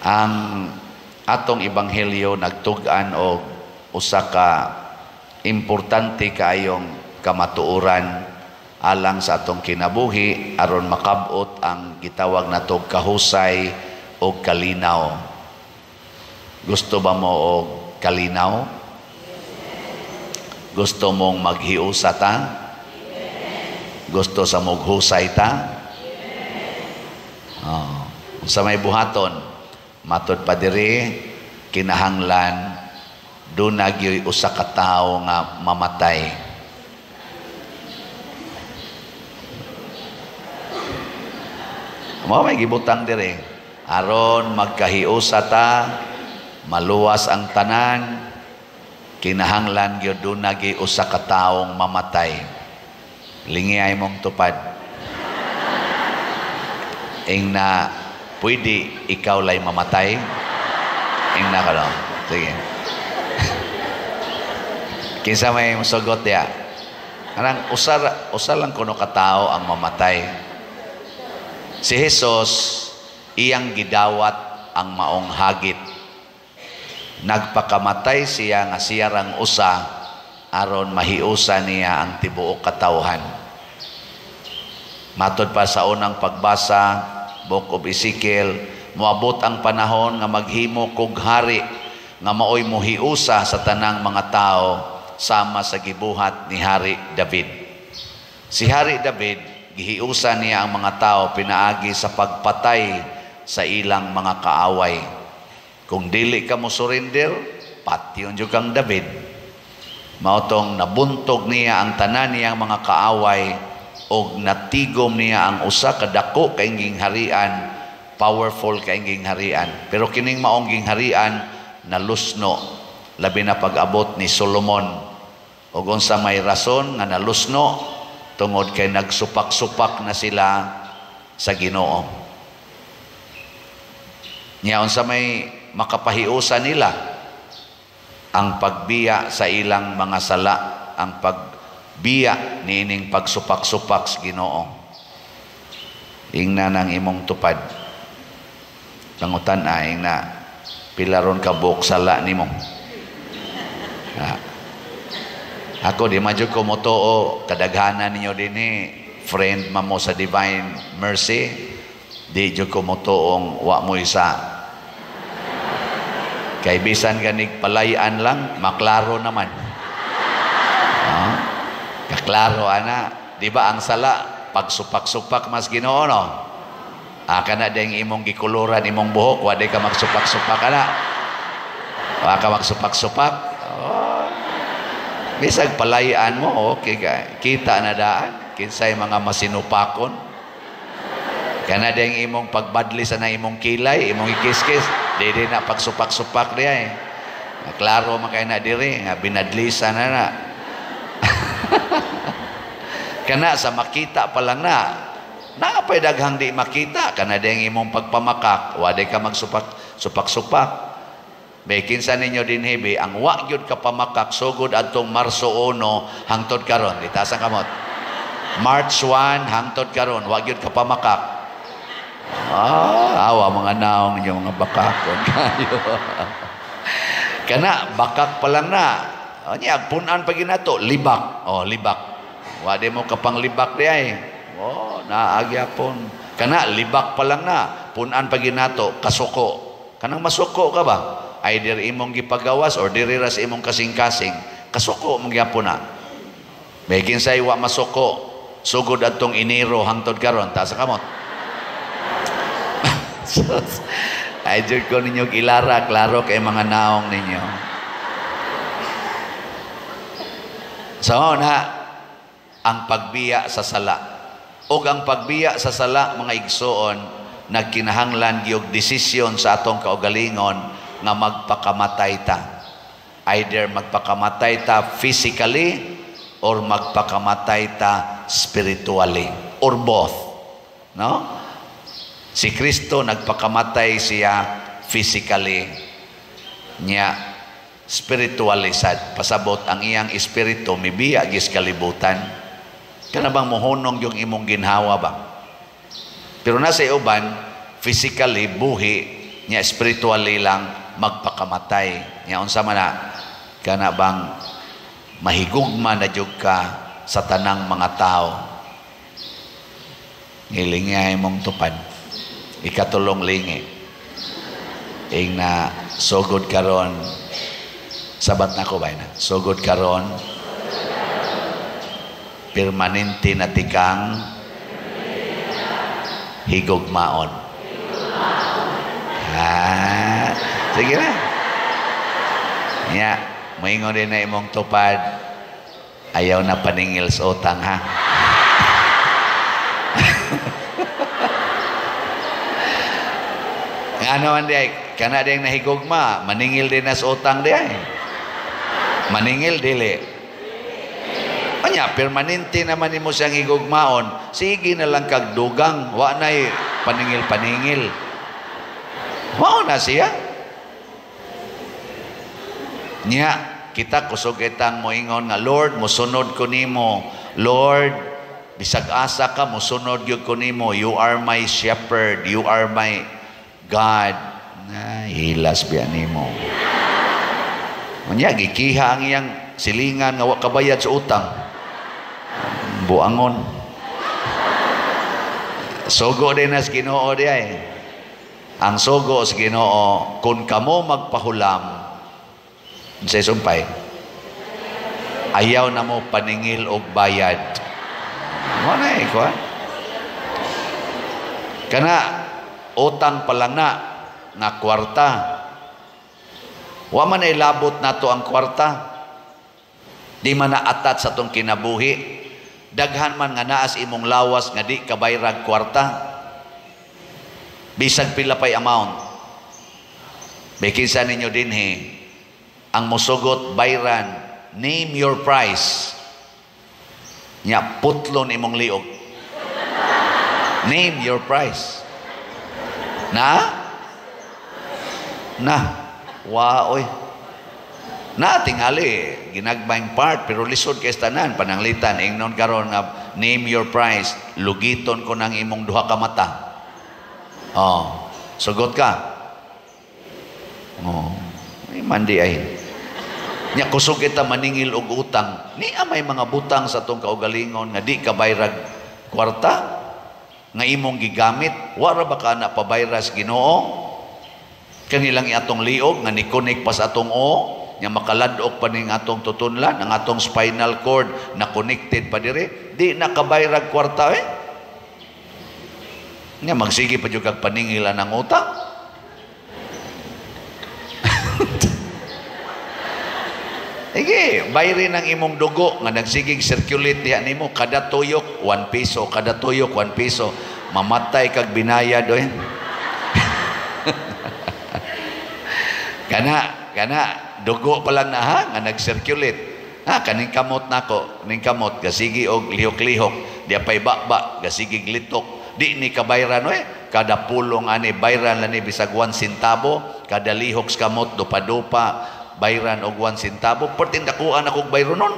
Ang atong ebanghelyo nagtug-an og usa ka importante kaayong kamatuoran alang sa atong kinabuhi aron makab-ot ang gitawag natog kahusay o kalinaw. Gusto ba mo og kalinaw? Gusto mong maghiusa ta? Gusto sa mong husay ta? Oh. Sa may buhaton, matod pa diri, kinahanglan duna gyoy usa ka tawo nga mamatay. Mao may gibutang diri aron magkahiusa ta, maluwas ang tanan, kinahanglan gyud duna gyud usa ka taong mamatay. Lingi mong tupad. Ing na pwede ikaw lay mamatay. Ing na ka no? Sige. Kinsa may musugot ya? Kanang usa, usa lang kuno katao ang mamatay. Si Jesus iyang gidawat ang maong hagit. Nagpakamatay siya nga siya rang usa aron mahiusa niya ang tibuok katawhan. Matod pa sa unang pagbasa, Book of Ezekiel, moabot ang panahon nga maghimo kog hari nga maoy mohiusa sa tanang mga tao sama sa gibuhat ni Hari David. Si Hari David, gihiusa niya ang mga tao pinaagi sa pagpatay sa ilang mga kaaway. Kung dili ka mo surrender, patyon jud kang David. Mao tong nabuntog niya ang tanan niyang mga kaaway og natigom niya ang usa ka dako kaayong gingharian, powerful kaayong gingharian. Pero kining maong gingharian nalusno, labi na pag-abot ni Solomon. Og unsa may rason nga nalusno? Tungod kay nagsupak-supak na sila sa Ginoo. Nya unsa may makapahiusa nila? Ang pagbiya sa ilang mga sala, ang pagbiya niining pagsupak-supak sa Ginoo. Ingna nang imong tupad. Pangutan ay na pila ron ka buok sala nimo. Ha. Ako di man jud ko motoo, kadaghanan ninyo dinhi friend man mo sa Divine Mercy, di jud ko motuong wa mo isa. Kay bisan ganig palayan lang, maklaro naman. Oh, kaklaro ana, di ba ang sala pagsupak-supak mas Ginoo no? Ah, kana ding imong gikuluran imong buhok, wa di ka magsupak-supak ana. Wa ka magsupak-supak. Oh. Bisag palayan mo, okay ka. Kita na daan kinsay mga masinupakon. Kana ding imong pagbadli sa na imong kilay, imong ikiskis, di di na pagsupak-supak diya eh. Klaro man kay na diri nga binadlisa na na. Kana sa makita pa lang na. Naa pay daghang di makita, kana ding imong pagpamakak, wa di ka magsupak supak-supak. May kinsa ninyo dinhi bi ang wa gyud ka pamakak sugod adtong Marso 1 hangtod karon, itaas ang kamot. March 1 hangtod karon, wa gyud ka pamakak. Ah, awa mga naong ninyo mga bakakon kayo. Kana bakak pa lang na. O niya punan pa ginato, libak. Oh, libak. Wa di mo kapang libak di ay. Oh, naagyapon. Kana libak pa lang na, punan pa ginato, kasuko. Kanang masuko ka ba? Either imong gipagawas or diri ra sa imong kasing-kasing, kasuko mong gyapon na. May kinsay wa masuko, sugod adtong Enero hangtod karon, taas sa kamot. Ay jud ko ninyo ilara, klaro kay mga naong ninyo. So na ang pagbiya sa sala. Og ang pagbiya sa sala mga igsoon, nagkinahanglan gyud desisyon sa atong kaugalingon nga magpakamatay ta. Either magpakamatay ta physically or magpakamatay ta spiritually or both. No? Si Kristo nagpakamatay siya physically, niya spiritually sad. Pasabot ang iyang espiritu mibiya gis kalibutan. Kana bang mohunong yung imong ginhawa ba? Pero nasa uban physically buhi Nya spiritually lang magpakamatay. Nya unsa man na kana bang mahigugma na jud ka sa tanang mga tao. Ngilingi mong tupad. Ikatulong lingi. Ing na sugod karon, sabat na ko ba na? Sugod karon, permanente na tikang higugmaon. Ah, sige na. Nya, moingon din na imong tupad, ayaw na paningil sa utang, ha? Ano man di ay, kana ding nahigugma, maningil din na sa utang di ay. Maningil, dili. Anya, permanente naman nimo siyang higugmaon, sige na lang kag dugang, wa na'y paningil-paningil. Mao na siya. Nya, kita kusog kitang moingon nga, "Lord, mosunod ko nimo. Lord, bisag asa ka, mosunod gyud ko nimo. You are my shepherd, you are my God." Na, hilas biya nimo. Unya, gikiha ang iyang silingan nga wa kabayad sa utang. Buangon. Sugo din nas Ginoo di ay. Ang sugo sa Ginoo, kung kamo magpahulam, sa sumpay, ayaw na mo paningil og bayad. Mo na eh, kuha. Kana, utang pa lang na, nga kwarta. Wa man ay labot nato ang kwarta. Di man na atat sa tong kinabuhi. Daghan man nga naas imong lawas nga di kabayrag kwarta. Bisag pila pay amount. Bikinsa ninyo dinhi ang musugot bayran, name your price. Nya putlon imong liog. Name your price. Na? Na. Wa oy. Na tingali ginagmayng part pero lisod kay tanan pananglitan ingnon karon nga name your price, lugiton ko nang imong duha ka mata. Oh, sugot ka. Oh, ay mandi ay. Nya kusog kita maningil og utang. Niya may mga butang sa atong kaugalingon nga di ka bayrag kwarta nga imong gigamit, wa ra ba ka na pabayras Ginoo? Kanilang atong liog nga ni-connect pa sa atong o, nga makaladok pa ning atong tutunlan, ang atong spinal cord na connected pa dire, di na kabayrag kwarta eh. Nya magsige pa jud kag paningilan ang utang. Sige, bayrin ang imong dugo nga nagsigig circulate diha nimo kada tuyok 1 piso, kada tuyok 1 piso, mamatay kag binayad oy. Kana kana dugo pa lang na ha nga nag-circulate. Ha kaning kamot nako, ning kamot gasigi og lihok-lihok, diha pay baba, gasigig litok. Di ni kabayran oy, kada pulong ani bayran lang ni bisag 1 centavo, kada lihok sa kamot dupa-dupa bayran og 1 centavo, perting dakuan akong bayronon.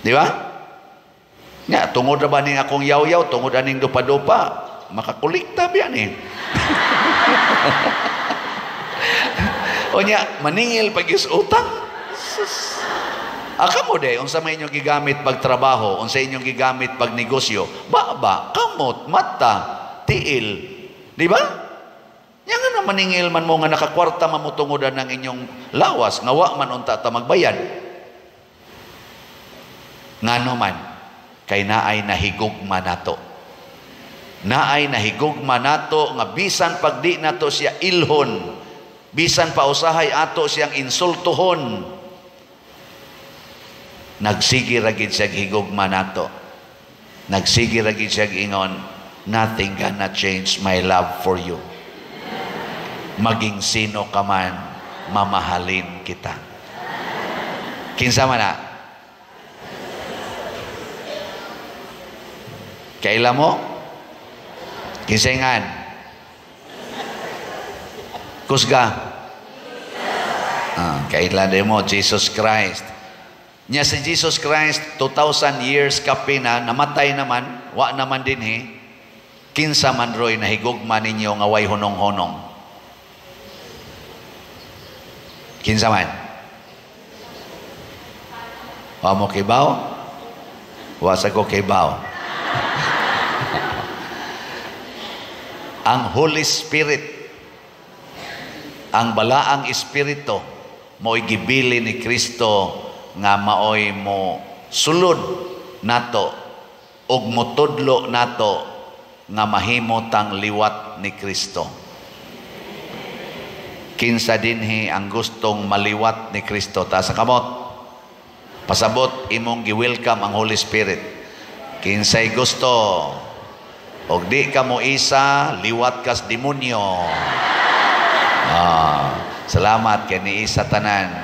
Di ba? Nya tungod ra ba ning akong yaw-yaw, tungod aning dupa-dupa, makakolekta biya ni. O nya maningil pag is utang. Sus. Aka mo de, unsa may inyong gigamit pagtrabaho, unsa inyong gigamit pag negosyo, baba, kamot, mata, tiil. Di ba? Nya nga na maningil man mo nga nakakwarta mamutungodan ng inyong lawas, nga wa man unta ta magbayad. Ngano man, kay naay nahigugma nato. Naay nahigugma nato nga bisan pag di nato siya ilhon, bisan pa usahay ato siyang insultuhon, nagsige ra gid siya higugma nato. Nagsige ra gid siya ingon, nothing gonna change my love for you. Maging sino ka man, mamahalin kita. Kinsa man na? Kaila mo? Kinsaingan? Kusga? Ah, kaila din mo, Jesus Christ. Nya si Jesus Christ, 2,000 years kape na, namatay naman, wa naman din he. Kinsa man roy nahigugma ninyo nga way hunong-hunong. Kinsa man? Wa mo kibaw? Wa sa ko kibaw. Ang Holy Spirit, ang balaang espiritu, mo'y gibili ni Kristo nga maoy mo sulod nato ug motudlo nato nga mahimo tang liwat ni Kristo. Kinsa dinhi ang gustong maliwat ni Kristo? Taas sa kamot. Pasabot imong gi-welcome ang Holy Spirit. Kinsay gusto? Og di ka mo isa, liwat kas demonyo. Salamat kay ni isa tanan.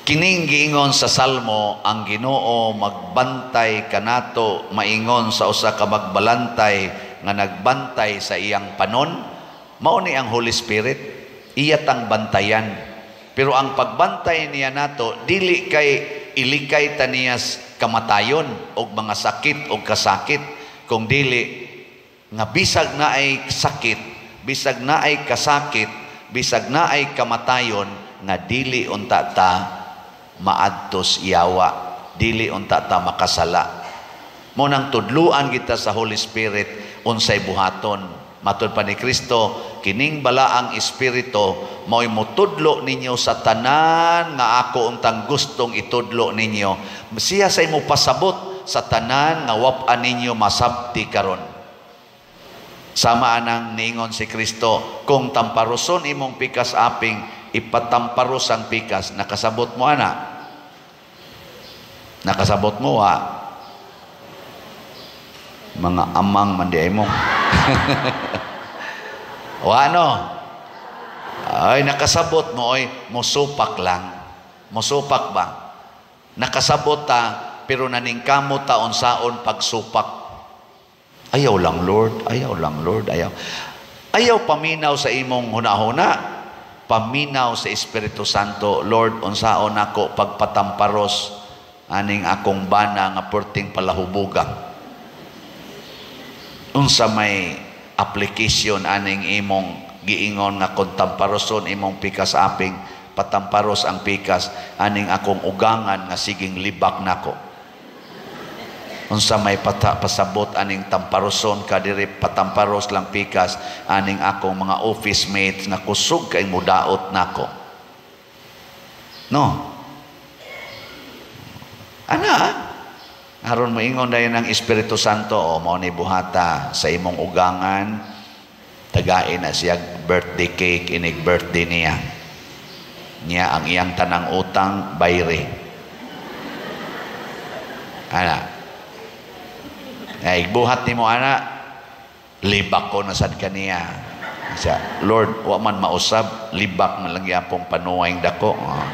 Kining giingon sa Salmo, ang Ginoo magbantay kanato maingon sa usa ka magbalantay nga nagbantay sa iyang panon. Mao ni ang Holy Spirit, iya tang bantayan. Pero ang pagbantay niya nato dili kay ilikay ta niya kamatayon og mga sakit og kasakit, kung dili nga bisag na ay sakit, bisag na ay kasakit, bisag na ay kamatayon, nga dili unta ta maadtos yawa, dili unta ta makasala. Mo nang tudluan kita sa Holy Spirit unsay buhaton. Matud pa ni Kristo, kining balaang espiritu mao'y motudlo ninyo sa tanan nga ako untang gustong itudlo ninyo. Siya say mo pasabot sa tanan nga wap-an ninyo masabti karon. Sama anang niingon si Kristo, kung tamparuson imong pikas aping, ipatamparos ang pikas. Nakasabot mo ana? Nakasabot mo ha? Mga amang man di ay mo. O ano? Ay, nakasabot mo, oy, musupak lang. Musupak ba? Nakasabot ta, pero naningkamo ta unsaon pagsupak. Ayaw lang, Lord. Ayaw lang, Lord. Ayaw. Ayaw paminaw sa imong hunahuna. Paminaw sa Espiritu Santo. Lord, unsaon ako pagpatamparos aning akong bana nga perting palahubuga. Unsa may application aning imong giingon nga kung tamparoson imong pikas aping, patamparos ang pikas aning akong ugangan nga siging libak nako. Unsa may pasabot aning tamparoson ka diri, patamparos lang pikas aning akong mga office mates nga kusog kay mudaot nako. No. Ana, aron moingon dayon ang Espiritu Santo, o mao ni buhata sa imong ugangan, tagain na siya birthday cake inig birthday niya. Niya ang iyang tanang utang bayre. Ana. Ay, buhat nimo ana, libak ko na sad kaniya. Siya, Lord, wa man mausab, libak man lang yapong panuway dako. Oh.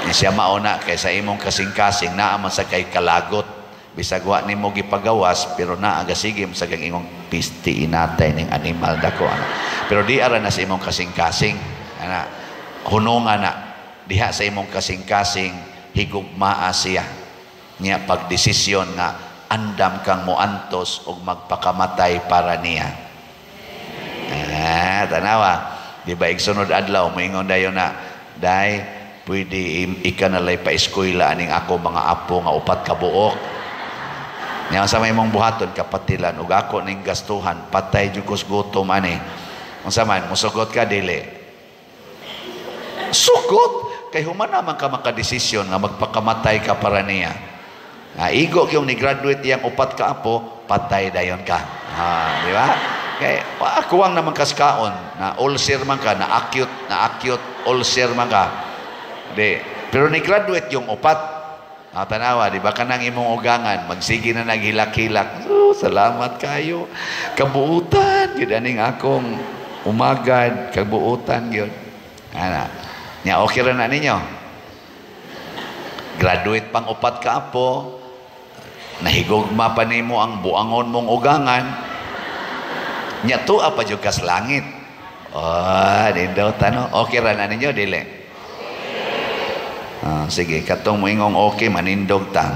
Siya mauna kay sa imong kasing-kasing naa man sa kay kalagot. Bisag wa nimo gipagawas, pero naa gasige sa kang imong pisti inatay ning animal dako ana. Pero di ara na sa imong kasing-kasing ana, hunungan na diha sa imong kasing-kasing higugmaa siya. Niya pagdesisyon nga andam kang moantos og magpakamatay para niya. Ah, tanawa. Di ba igsunod adlaw moingon dayon na, day pwede ika nalay pa eskwela aning ako mga apo nga upat ka buok. Nya sa may mong buhaton kapatilan ug ako ning gastuhan, patay jud kos gutom ani. Unsa man mosugot ka dili? Sugot kay human naman ka makadesisyon nga magpakamatay ka para niya. Na igo kyong ni graduate iyang upat ka apo, patay dayon ka. Ha, di ba? Kay kuwang naman kaskaon na ulcer man ka, na acute ulcer man ka. Di, pero ni graduate yung upat. Ah, tanawa, di ba kanang imong ugangan, magsige na naghilak-hilak. Oh, salamat kayo. Kabuutan gyud aning akong umagad, kabuutan gyud. Ana. Nya okay ra na ninyo. Graduate pang upat ka apo, nahigugma pa nimo ang buangon mong ugangan. Nya tuwa pa jud kas langit. Oh, nindot ano. Okay ra na ninyo dili? Ah, sige, katong moingong okay manindog ta.